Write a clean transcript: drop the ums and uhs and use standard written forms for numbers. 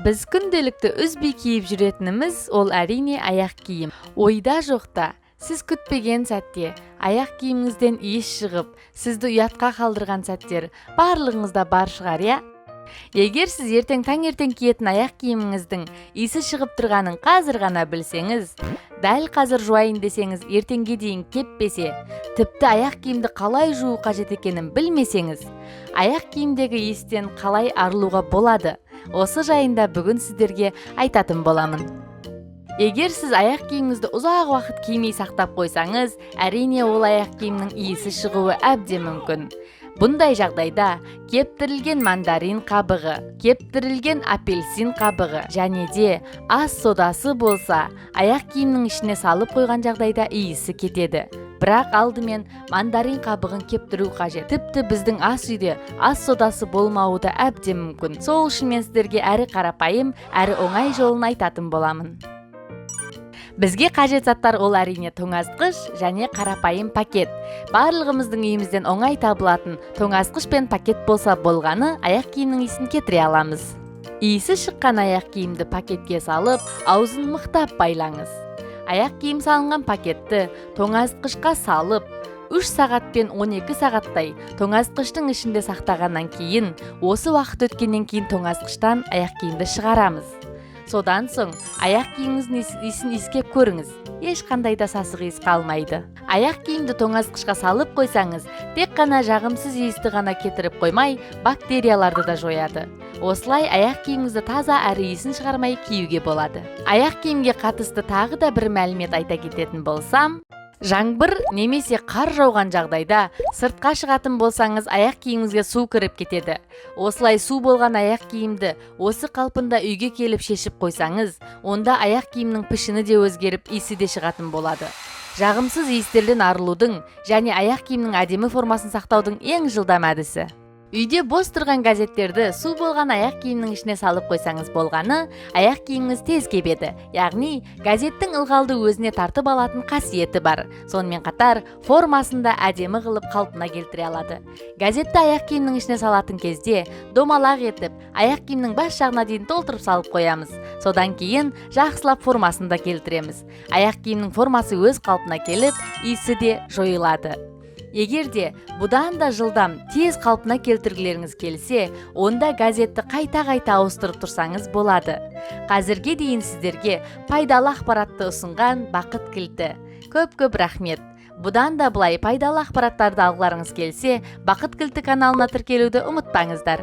Біз күнделікті үзбей киіп жүретініміз ол, әрине, аяқ киім. Ойда жоқта, сіз күтпеген сәтте аяқ киіміңізден иіс шығып, сізді ұятқа қалдырған сәттер барлығыңызда бар шығар, иә? Егер сіз ертең таңертең киетін аяқ киіміңіздің иісі шығып тұрғанын қазір ғана білсеңіз, дәл қазір жуайын десеңіз, ертеңге дейін кеппесе, тіпті аяқ киімді қалай жуу қажет екенін білмесеңіз, аяқ киімдегі иістен қалай арылуға болады? Осы жайында бүгін сіздерге айтатын боламын. Егер сіз аяқ киіміңізді ұзақ уақыт кимей сақтап қойсаңыз, әрине, ол аяқ киімнің иісі шығуы әбден мүмкін. Бұндай жағдайда кептірілген мандарин қабығы, кептірілген апельсин қабығы және де ас содасы болса, аяқ киімнің ішіне салып қойған жағдайда иісі кетеді. Бірақ алдымен мандарин қабығын кептіру қажет. Тіпті біздің ас үйде ас содасы болмауы да әбден мүмкін. Сол үшін мен сіздерге әрі қарапайым, әрі оңай жолын айтатын боламын. Бізге қажет заттар ол, әрине, тоңазытқыш және қарапайым пакет. Барлығымыздың үйімізден оңай табылатын тоңазытқыш пен пакет болса болғаны, аяқ киімнің иісін кетіре аламыз. Иісі шыққан аяқ киімді пакетке салып, аузын мықтап байлаңыз. Аяқ киім салынған пакетті тоңазытқышқа салып, 3 сағат пен 12 сағаттай тоңазытқыштың ішінде сақтағаннан кейін, осы уақыт өткеннен кейін тоңазытқыштан аяқ киімді шығарамыз. Содан соң аяқ киіміңіздің иісін иіскеп көріңіз, ешқандай да сасық иіс қалмайды. Аяқ киімді тоңазытқышқа салып қойсаңыз, тек қана жағымсыз иісті ғана кетіріп қоймай, бактерияларды да жояды. Осылай аяқ киіміңізді таза әрі иісін шығармай киюге болады. Аяқ киімге қатысты тағы да бір мәлімет айта кететін болсам, жаңбыр немесе қар жауған жағдайда сыртқа шығатын болсаңыз, аяқ киіміңізге су кіріп кетеді. Осылай су болған аяқ киімді осы қалпында үйге келіп шешіп қойсаңыз, онда аяқ киімнің пішіні де өзгеріп, иісі де шығатын болады. Жағымсыз иістерден арылудың және аяқ киімнің әдемі формасын сақтаудың ең жылдам әдісі: үйде бос тұрған газеттерді су болған аяқ киімнің ішіне салып қойсаңыз болғаны, аяқ киіміңіз тез кебеді. Яғни газеттің ылғалды өзіне тартып алатын қасиеті бар, сонымен қатар формасын да әдемі қылып қалпына келтіре алады. Газетті аяқ киімнің ішіне салатын кезде домалақ етіп, аяқ киімнің бас жағына дейін толтырып салып қоямыз. Содан кейін жақсылап формасын да келтіреміз. Аяқ киімнің формасы өз қалпына келіп, иісі де жойылады. Егер де бұдан да жылдам, тез қалпына келтіргілеріңіз келсе, онда газетті қайта-қайта ауыстырып тұрсаңыз болады. Қазірге дейін сіздерге пайдалы ақпаратты ұсынған Бақыт кілті. Көп-көп рахмет. Бұдан да былай пайдалы ақпараттарды алғыларыңыз келсе, Бақыт кілті каналына тіркелуді ұмытпаңыздар.